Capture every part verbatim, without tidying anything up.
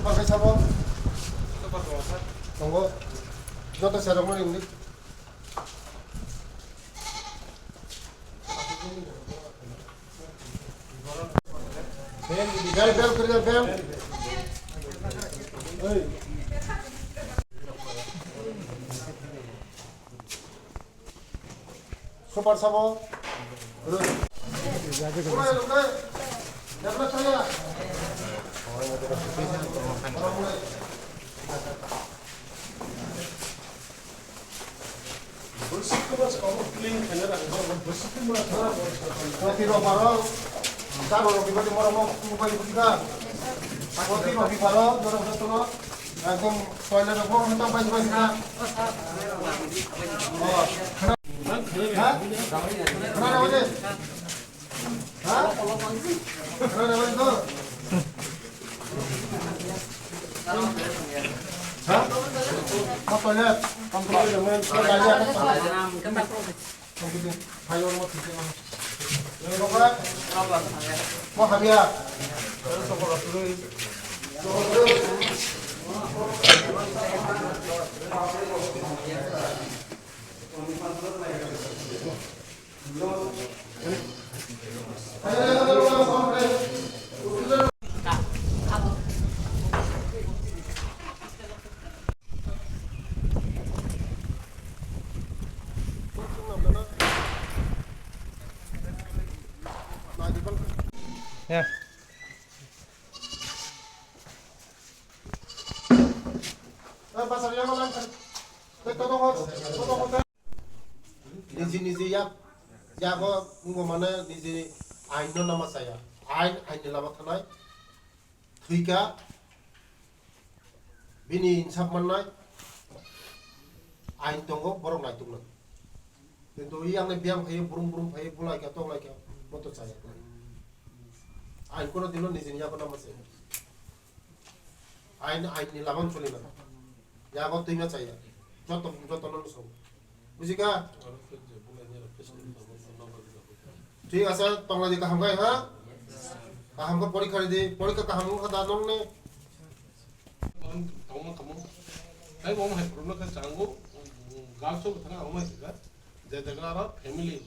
Pakai sabo? Tongo. Joto serokno ringdi. Bel, bel, bel, bel. Hey. Super sabo. Roti rok baro, chalo roti bari moro mo kuku bai buji ka. Roti roti baro, jorok jotono, ekdom toilet rok bo hwnta bai bai ka. Oh. Ha? Khna na wale? Ha? Khna na wale to? Ha? Mo toilet. Mo toilet. Niji niji yak, yago wngbo mane niji ain no nama saya. Ain, ain ni lama thanai. Thwika, bini insap mannai, ain tongo, borok naituknai. Kintu yang ni biyang phaiyo, brum brum phaiyo, bulai kha, tonglai kha, moto chaya. Ain kono dino nijini yago nama se. Ain, ain ni labang choli na. Yago twima chaya. Joto, joto no so. Bujika? Thik ase, tongla di kaham kai ha? Kaham khe porikha ridi, porikha kaham wngkha da nongni? Tongma tongma. Hai bo hai problem khe chango, girls o thana omo hai kha. Je jaga aro family,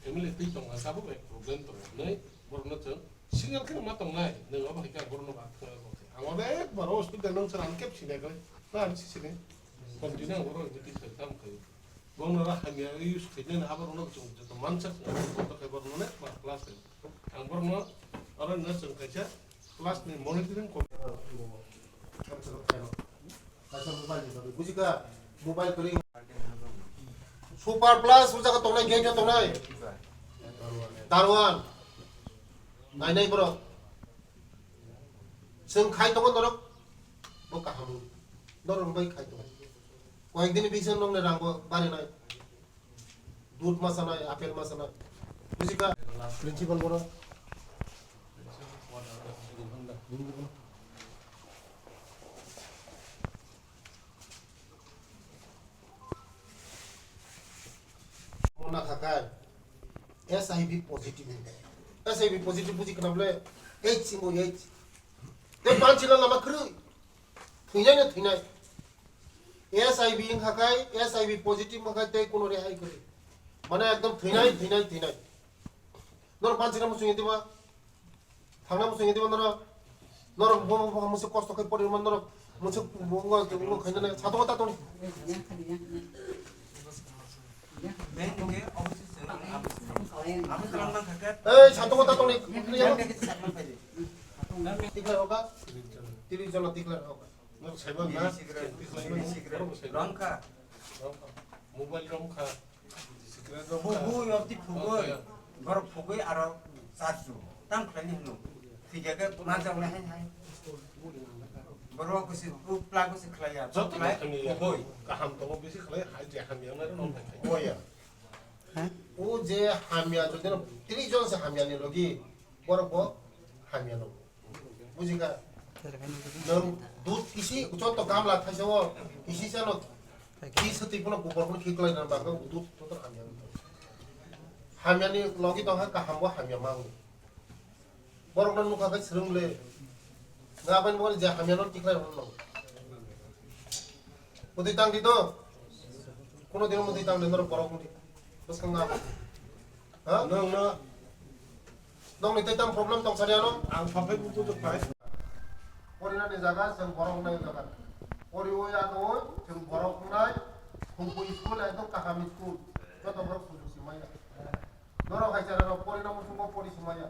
family twi tongma sabo bai problem tongo. Nei, borok no chwng single khe ma tongnai. Nang obo hai kha borok no ba thang ko. Ang onek baro hospital nang chwng ang kep sinai koi. Na ang si sinai. Continue ang borok ni twi thang kai. Bono ra hamya use khainani aborokno chwng joto mansak chwng bono khe borokno ne ma class khe. Ang borokno oro no chwng kaisa class ni monitoring ko. Kaisa mobile ni bagwi bujikha, mobile kwrwi. Super plus o jaga tongnai, gate o tongnai. Darwan. Nainai borok. Chwng khai tongo norok. Bo kaham. Norok bai khai tongo. Koyek din ni bising nokni rang bo barinai. Dud ma sanai, apple ma sanai. Bujikha? Principal boro. Mona khakai S I V positive. S I V positive buji khna bole H singo H. Tei panchila lama kwrwi. Thwinai no thwinai. S I V wngkha khai, S I V positive wngkha khai tei kuno rehai kwrwi. Mane ekdom thwinai, thwinai, thwinai. Norok panchina muchung yediba? Thangna muchung yediba norok? Norok bo, bo, bo, muchung kosto khai pori man norok. Muchung bo, bo, bo, bo, khaina nai. Sato ta toni. Ei, sato ta toni. Tikla hoka? Tiri jona tikla hoka. Norok saiba na? Bini secret, bini secret. Rongkha. Mobile rongkha. Secret rongkha. Phugwi, yokti phugwi. Borok phugwi aro charju. Tang khlaini hino. Thikya khe manjaknai hai hai. Borok kusi, u pla kusi khlaiya. Joto khlai, thangni ya. Phugwi. Kaham tongo bisi khlai, hai je hamya nai rok nong khai. Oya. O je hamya jodi no tiri jon se hamya ni logi borok bo hamya no. Bujikha? Nwng dud kisi joto gamla thaisa o kisi sano ki swtwi phano gubor phano khiklai na bagwi dud joto hamya. Hamya ni logi tongkha kaham bo hamya mango. Borok no nukha khe swrwng le. Nga bai mo je hamya no tikrai ro no. Mudi tang di do. Kono dino mudi tang di norok borok mudi. Bwskang na. Ha? Nong no. Nong ni tei tang problem tong sani ano? Ang papai buku tu pai. Pori na ni jaga, seng borok nai jaga. Pori o ya no, seng borok nai. Hum school ekdom kaham school. Joto borok sujug si maya. Norok hai chara rok pori na muchungo pori si maya.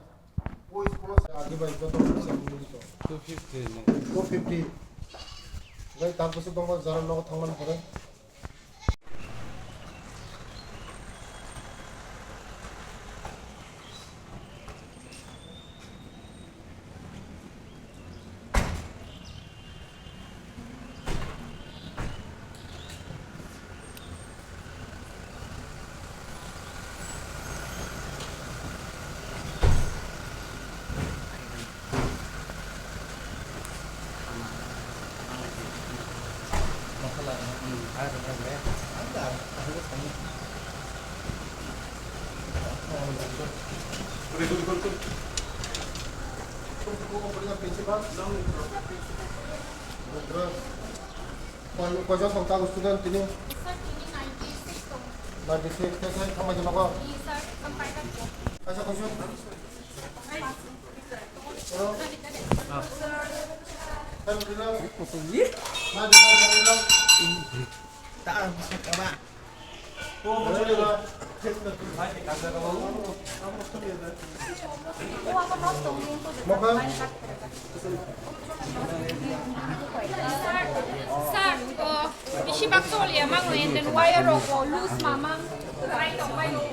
O school o sa agi bai joto borok sa muli to. Two fifty no. Two fifty. Bai tam pusu tongma jara nogo thangmani pore. Koi, koi jon tong tago student tini? Sir, tini ninety six tong. Ninety six, tei, tei, thambai jano ko? Ni, sir, thambai jano. Kaisa question? Hello? Hello, hello? Ninety five, hello? Sir, uh, bisi bak chol ya mang, and then wire rok, uh, loose ma mang, right of wire rok.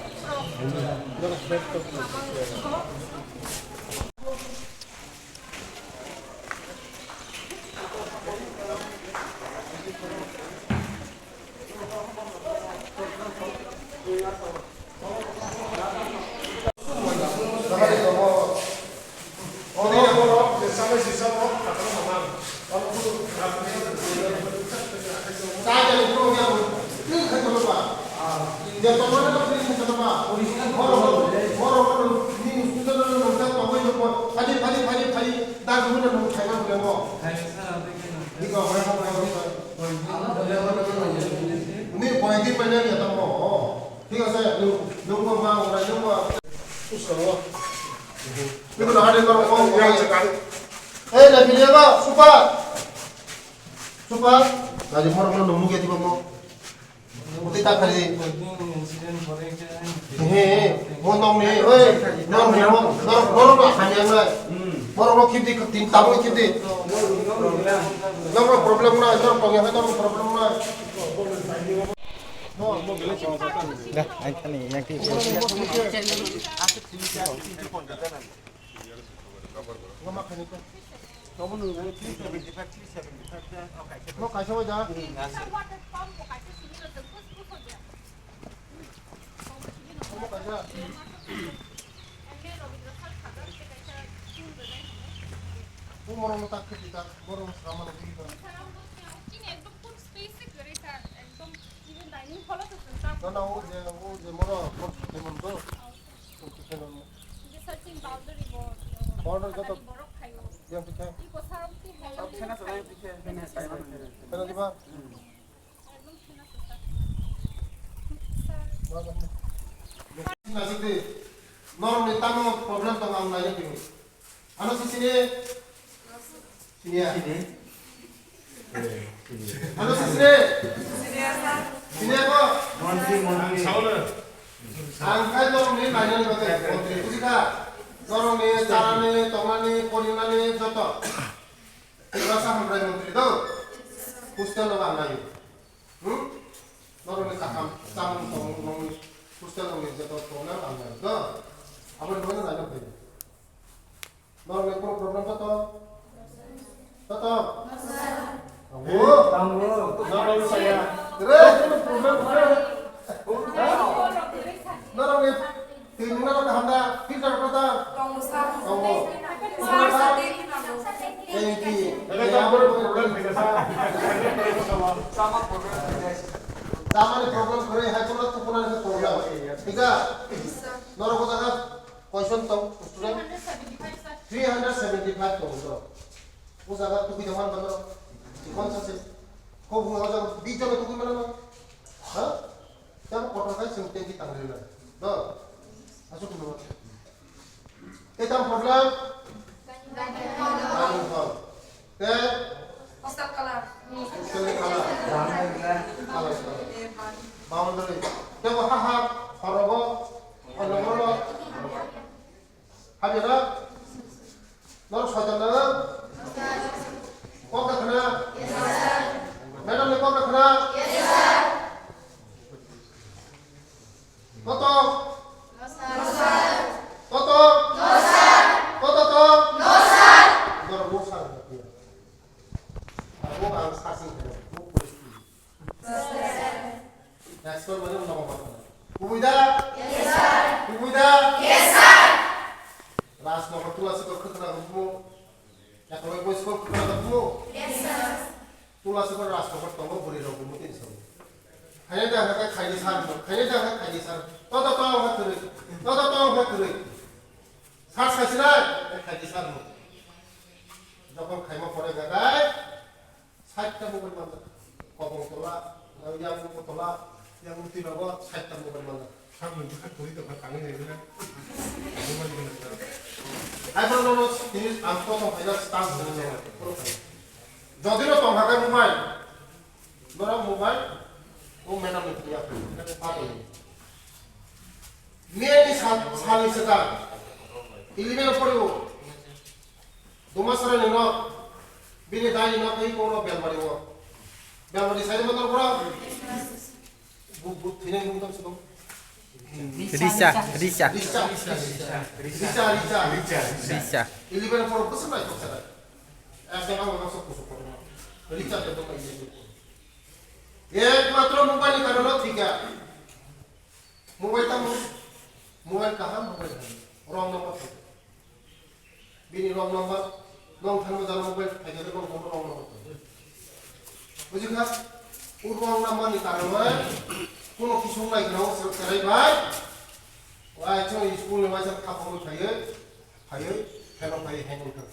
Ni koi di pai nang ya tamo. Thik ase, nwng, nwng bo ma wngnai, nwng bo. Usalo. Niko na hade kor ko. Yang cekali. Eh, na bilia ba, super. Super. Nadi mor ko nunggu ya tiba mo. Uti tak kali. He, mo nong ni, oi, nong ni, mo, nong, nong, nong, hanya ngai. Mo nong khip di, tin tabung khip di. Nong problem na, nong problem na. Da, ang kani yang ti. Mo kaisa wai da. Mo kaisa. Mo morong tak kiti tak, morong sama na kiti tak. Chini ekdom full space se kwrwi sir, ekdom even dining hall o se chwng ta. No, no, o je, o je moro, moro khaimon do. Chwng khaimon. Nge sir, chini boundary bo, Boundary joto. Borok khaio. Yang khe. Iko sir, ang ti hai. Ang khena sa, yang khe. Khena diba? Nasik di. Norok ni tamo problem tong ang nai di. Ano si sini. Sini ya. Sini. Ano si sini. Sini ya ko. Monthly, monthly. Ang kai norok ni nai ni bagai. Monthly. Buji kha. Norok ni chara ni, tongna ni, pori na ni, joto. Eba sa hamkrai montri do. Hostel no ang nayo. Hmm? Norok ni kaham, chamung tongmung nong ni hostel nong ni joto problem ang nayo do. Abo ni bagwi naina phai. Norok ni kono problem joto? Joto? Abo? Norok ni saya. Re, kono problem kore. Norok ni Twi nungna rok kaham da, filter rok da? Tongo sir. Tongo. Sir, sir, thank you. Thank you. Ebe tamo problem khaika sa. Sama problem khaika sa. Tamani problem kore, hai kono tukuna ni problem. Thik da? Sir. Norok o jaga question tong, student? Three hundred seventy five, sir. Three hundred seventy five tong, sir. O jaga tugui da man bano. Chikon sa se. Ko bunga o jaga bi jona tugui mana no. Ha? Tamo kotor kai sing tengki tangri na. Do. Asuk no. Te tam problem? Dining hall. Te? Hostel color. Hostel color. Color, color. Boundary. Te bo ha ha, horogo, ono ono. Habya na? Norok soitan na? Kok da khna? Madam ni kok da khna? Koto? Koto? Koto to? Norok no sir. Abo ang sasing khna. Next one mane wngma wngma. Kubui da? Yes, sir. Kubui da? Yes, sir. Rajnagar Tulasi kok khwtwna rwngmo. Yakolai boys kok khwtwna rwngmo. Yes, sir. Tulasi kok Rajnagar tongo bwrwi rok bumo tin sabo. Khaina da kha khaini sar no. Khaina da kha khaini sar. Toto to ha kwrwi. Toto to ha kwrwi. Sar sasinai khaini sar no. Jokon khaima pore gagai. Saita mobile manjak. Kobong tola, yang tola, yang twi nogo saita mobile manjak. Samung bwkha kwrwi tongkha tangwi naikhe na. Mobile manjak. Hai bro, no, no, tini ang kosom khaina start jodi no tong hakai mobile, norok mobile, o madam ni twi akhai. Miyani sal, salni seta, eleven poriwo. Dumasarani nok, bini daini nok tei kono Belbari o. Belbari sai ma nok bro? Bu, bu, thwinai mung tong sibong. Risa, Risa. Risa, Risa, Risa. Risa. Eleven four bwswk nai tok sadai. Ekdom ang baksa kusuk kotorma. Risa de dok eleven four. Ekmatro mobile ni karono thika. Mobile tamo? Mobile kaham, mobile kaham. Wrong number thai. Bini wrong number, nong thangma jana mobile thai jana nong thangma wrong number thai. Bujikha? O wrong number ni karonwi kuno kisung nai gwnang se cherai bai. Wai chwng school ni waisa thapung thaiwi. Phaiwi, pheno phaiwi hang wngkha.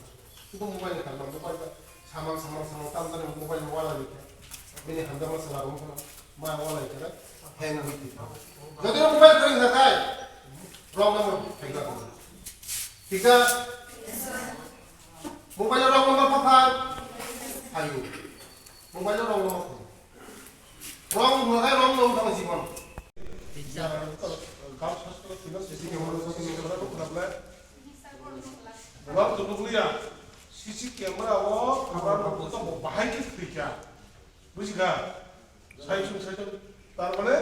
Kintu mobile ni karma, mobile ba samang, samang, samang, tam jani mobile ni wala ni khe. Bini hamjakma sala rwngkha, ma wala ni khe, hang wngwi thangkha. Jodi no mobile kwrwi kha khai, wrong number phaikha. Thikha? Mobile wrong number pha phai? Phaiwi. Mobile wrong number phai. Wrong hwnkha khai wrong no wngkha jibon. Wrong to nukliya, C C camera o camera no buto bo bahai khe thwikha. Bujikha? Saichung saichung. Tar mane,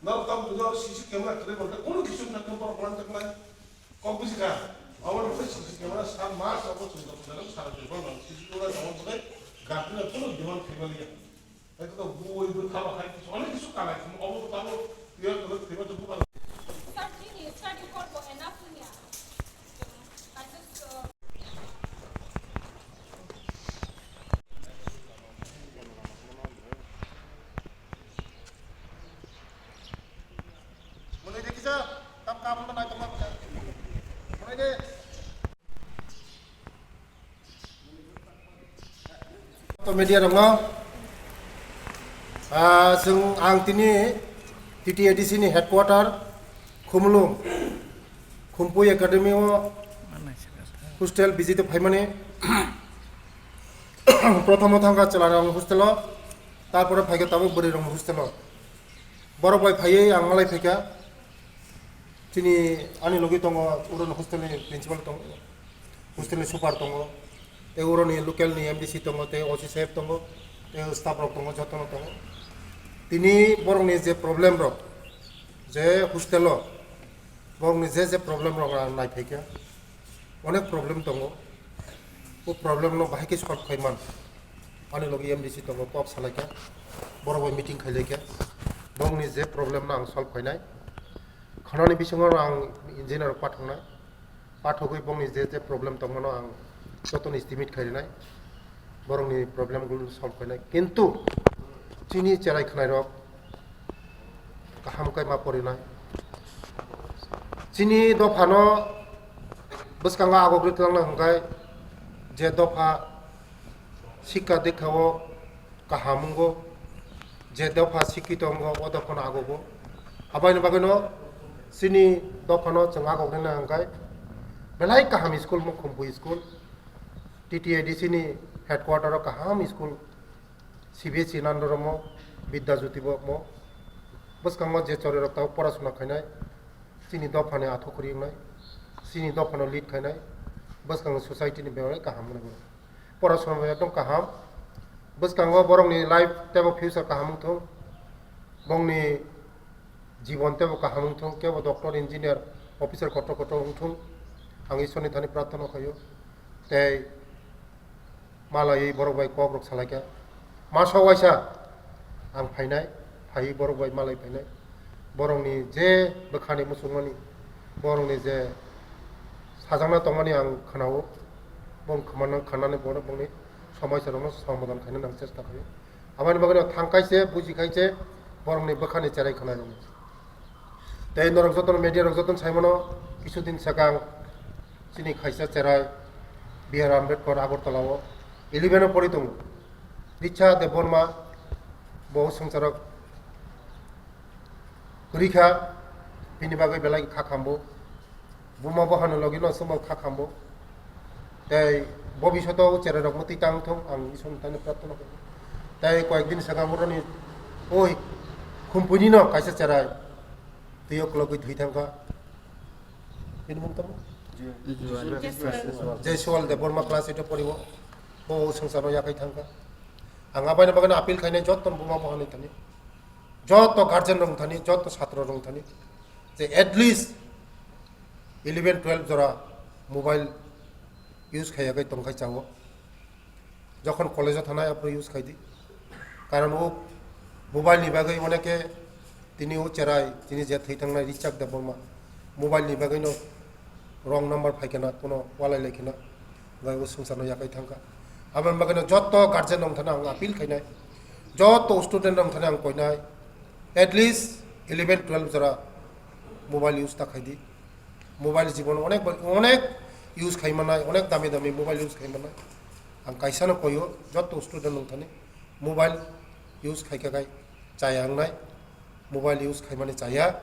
norok tam bujo C C camera kwrwi mankhe, kono kisu wngkha khe borok manjaknai. Kok bujikha? Abo rok C C camera sa mas abo chwng tok chwng sara chwng borok C C camera tongma bagwi gatwino kono demand khaimaliya. Ekdom bui bui khaba khai kisu, onek kisu kalai, obo bo tamo clear kwrwi thwiba to bubar. Mwnwi de kisa, tam kabul nai tongma kisa. Mwnwi de. To media rokno, ah, chwng ang tini T T A D C ni headquarter Khumulwng, Khumpui Academy o hostel visit o phaimani. Prothomo thangkha chwla rok hostel o, tarpore phaikha tabuk bwrwi rok hostel o. Borok bai phaiwi ang malai phaikha. Chini ani logi tongo, uroni hostel ni principal tongo, hostel ni super tongo, tei uroni local ni M D C tongo, tei O C saheb tongo, tei staff rok tongo, jotono tongo. Tini borokni je problem rok, je hostel o, borokni je je problem rok ang nai phaikha, onek problem tongo. O problem no bahai khe solve khai man. Ani logi M D C tongo, kok salaikha, borok bai meeting khailaikha, borokni je problem no ang solve khainai. Khwnani bisingo ang engineer rok pathoknai, pathogwi bongni je je problem tongmano ang jotono estimate khairinai, borokni problem gulo solve khainai. Kintu chini cherai khwnairok kaham khe ma porinai. Chini dophano bwskango agogri twlangna hwnkhe je dopha Sikha dikha o kaham wngo, je dopha sikhi tongo, o dophano agogo. Abaini bagwino chini dophano chwng agok rina hwnkhe belai kaham school, Mukhumpu school, T T A D C ni headquarter o kaham school, C B S E nandoromo, Vidya Jyoti bo mo. Bwskango je chorwi rok tabuk porasona khainai, chini dophani athukhuri wngnai, chini dophano lead khainai, bwskango society ni belai kaham wngnai. Porasona bai ekdom kaham. Bwskango borokni life teibo future kaham wngthung. Bongni jibon teibo kaham wngthung. Kebo doctor, engineer, officer kotor kotor wngthung. Ang Ishwarni thani prarthana khaio. Tei malaiwi borok bai kok rok salaikha. Masa waisa ang phainai, phaiwi borok bai malai phainai. Borokni je bwkhani muchungmani, borokni je sajakna tongmani ang khwnao, bong khmana khanani bono bongni somai sarokno somadan khainani ang chesta khaio. Aboni bagwino thang kaise, buji kaise, borokni bwkhani cherai khwnai rokni. Tei norok jotono media rok jotono saimano, kisu din sakang chini khaisa cherai B R Ambedkar Agartala o eleven o pori tongo. Richa Debbarma bo swngcharok kwrwi kha, bini bagwi belai kha khambo. Buma bohano logi no swngbo kha khambo. Tei bobishoto o cherai rok mwtwi tang thung, ang Ishwar ni thani prarthana khaio. Tei koyek din sakang boroni oi Khumpui ni no kaisa cherai twi o kwlogwi thwi thang kha. Bini mung tamo? Joyce Wal. Joyce Wal Debbarma class eight o poriwo. Bo swngcharno yakai thang kha. Ang abaino bagwino appeal khainai joto buma bohani thani, joto guardian rok thani, joto satro rok thani, je at least eleven twelve jora mobile use khaiyakai tongkhai chao. Jokhon college o thanai aphuru use khaidi. Karon o mobile ni bagwi oneke tini o cherai, tini je thwi thangnai Richard Debbarma, mobile ni bagwi no wrong number phai khena, kuno walai lai khena, bai o swngcharno yakai thangkha. Aboni bagwi no joto guardian rok thani ang appeal khainai, joto student rok thani ang koinai, at least eleven twelve jora mobile use ta khaidi. Mobile jibon onek bar-, onek use khai manai, onek dami dami mobile use khai manai. Ang kaisa no koyo, joto student rok thani mobile use khai kha khai chaya wngnai, mobile use khai mani chaya,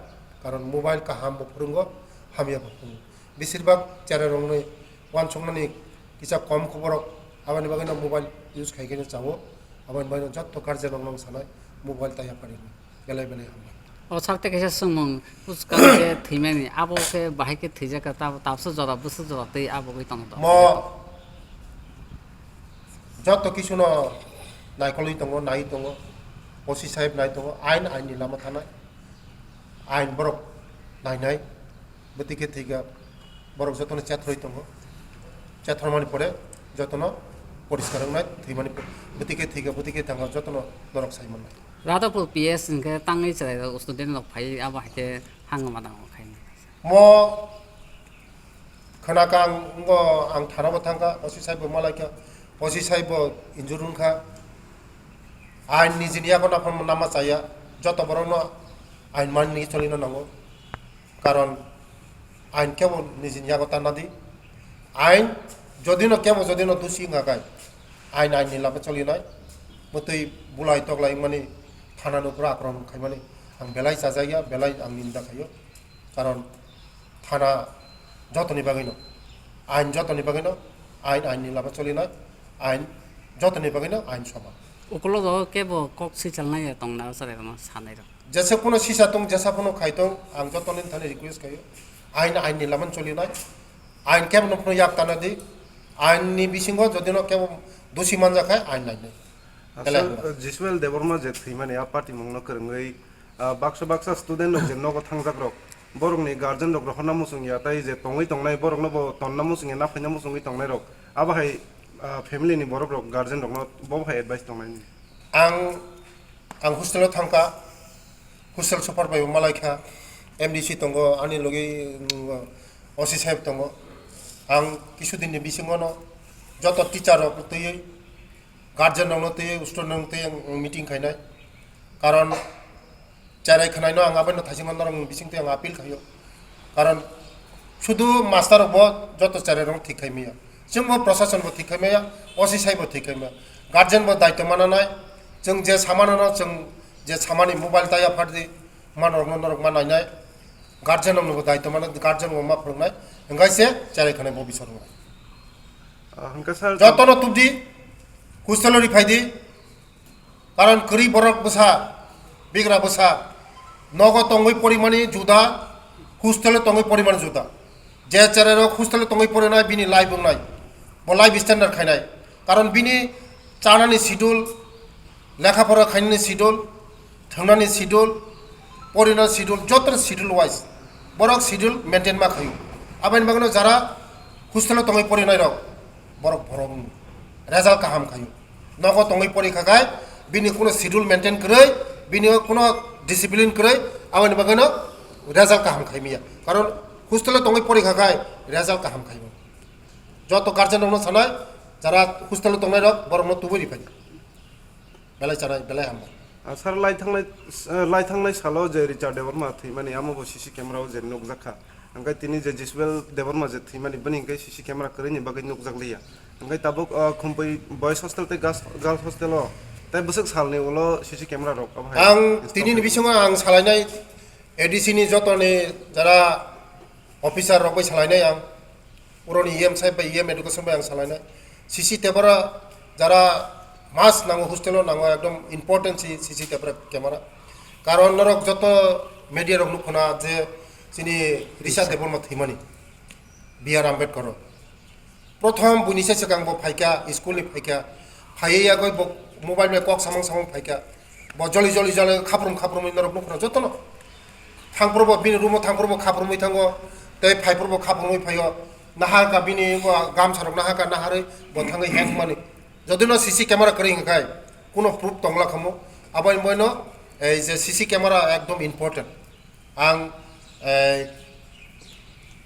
karon mobile kaham bo phwrwngo, hamya bo phwrwngo. Besirbak cherai rokni wansukmani kisa kom khobor rok, aboni bagwi no mobile use khai khe no chao, aboni bagwi no joto guardian rok no sanai mobile ta yapari. Belai belai hambai. O sakte kaisa swngmung, bwskang khe thwimani, abo khe bahai khe thwijak kha, tab-, tabsa jora, bwswk jora tei abo wi tongo. Mo joto kisuno naikolwi tongo, nai tongo, O C sahib nai tongo, ain, ain ni lama thanai, ain borok nainai. Bwtwi khe thwikha, borok jotono chethroi tongo. Chethormani pore jotono poriskar wngnai, thwimani po-, bwtwi khe thwikha, bwtwi khe thangkha, jotono norok sai mannai. Radhapur P S hinkhe tangwi chwrairok student rok phai abo hai khe hangma dangma khainai. Mo khwnakha ang, ngo ang thana bo thangkha, O C sahib bo malaikha, O C sahib bo injure wngkha. Ain nijini yago naphang nama chaya, joto borokno ain mani cholina nango. Karon ain kebo nijini yago tanna di. Ain jodino kebo jodino dusi wngkha khai, ain ain ni lama cholinai. Bwtwi bulai toklai wngmani, thana nukro akromon khaimani ang belai chajakya, belai ang ninda khaio. Karon thana jotoni bagwino, ain jotoni bagwino, ain ain ni lama cholinai, ain jotoni bagwino ain soman. Ukulogo kebo kok swichalnai tongna chwrairokno sanai rok. Jesa kuno sisa tong, jesa kuno khai tong, ang joto ni thani request khaio, ain ain ni laman cholinai, ain kebo no phano yak tana di, ain ni bisingo jodi no kebo dosi manja khai ain nai nai. Asal, Belai. Jiswel Debbarma je thwimani a party mungno kwrwngwi, ah, baksa baksa student rok je nogo thangjak rok, borokni guardian rok rohorna muchung ya, tai je tongwi tongnai borokno bo tonna muchung ya, naphaina muchungwi tongnai rok, abo hai, ah, family ni borok rok guardian rokno bo hai advice tongnai ni. Ang, ang hostel o thangkha, hostel super bai bo malaikha, M D C tongo, ani logi, mm, O C sahib tongo. Ang kisu din ni bisingo no joto teacher rok twiwi, guardian rok no twiwi, student rok no twiwi ang meeting khainai. Karon cherai khwnaino ang abaino thaisingma norokni bisingtwi ang appeal khaio. Karon sudu master rok bo joto cherai rok thik khai maya. Chwngbo prosason bo thik khai maya, O C sahib bo thik khai maya. Guardian bo daitw mananai, chwng je samano no chwng je samani mobile taya phardi, manrokno norok ma nainai, guardian rokno bo daitw mana, guardian bo ma phwrwngnai, hwnkhe se cherai khanai bo bisor wngnai. Ah, hwnkhe sir, jotono tubdi, hostel o ri phaidi, karon kwrwi borok bwsa, bigra bwsa, nogo tongwi porimani juda, hostel o tongwi porimani juda. Je cherai rok hostel o tongwi porinai bini life wngnai, bo life standard khainai. Karon bini chanani schedule, lekha pora khainani schedule, thwngnani schedule, porina schedule, joto schedule wise borok schedule maintain ma khaio. Aboni bagwino jara hostel o tongwi porinai rok, borok borok result kaham khaio. Nogo tongwi pori kha khai bini kuno schedule maintain kwrwi, bini kuno discipline kwrwi, aboni bagwino result kaham khai manya. Karon hostel o tongwi pori kha khai result kaham khaio. Joto guardian rokno sanai, jara hostel o tongnai rok borokno tubui ri phai. Belai chanai, belai hambai. Ah, sir, lai thangnai, eh, lai thangnai salo je Richard Debbarma thwimani, amo bo C C camera o je nukjak kha. Hwnkhe tini je Jisbel Debbarma je thwimani, bini hwnkhe C C camera kwrwini bagwi nukjak liya. Hwnkhe tabuk, ah, Khumpui Boys Hostel tei Girls, Girls Hostel o tei bwswk salni ulo C C camera rok abo hai install khaijak. Ang tini ni bisingo ang salainai A D C ni jotoni jara officer rok bai salainai ang. Puroni E M sahib bai E M education bai ang salainai. C C camera jara must nango, hostel o nango, ekdom important si C C camera, camera. Karon norok joto media rok nukho na je chini Richard Debbarma thwimani B R Ambedkar o. Prothom buini se swkang bo phaikha, school ni phaikha. Phaiwi yagwi bo mobile bai kok samung samung phaikha. Bo joli joli joli khaprum khaprumwi norok nukho na jotono. Thangphuru bo bini room o thangphuru bo khaprumwi thango, tei phaiphuru bo khaprumwi phaio. Nahar ka bini bo gamsa rok nahar ka naharwi bo thangwi hang mani. Jodi no C C camera kwrwi hwnkhe kuno proof tongla khamu. Abo ni boino ei je C C camera ekdom important. Ang, eh,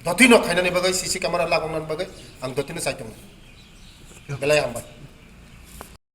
dotino khainani bagwi, C C camera lagongnani bagwi ang dotino chai tongo. Belai hambai.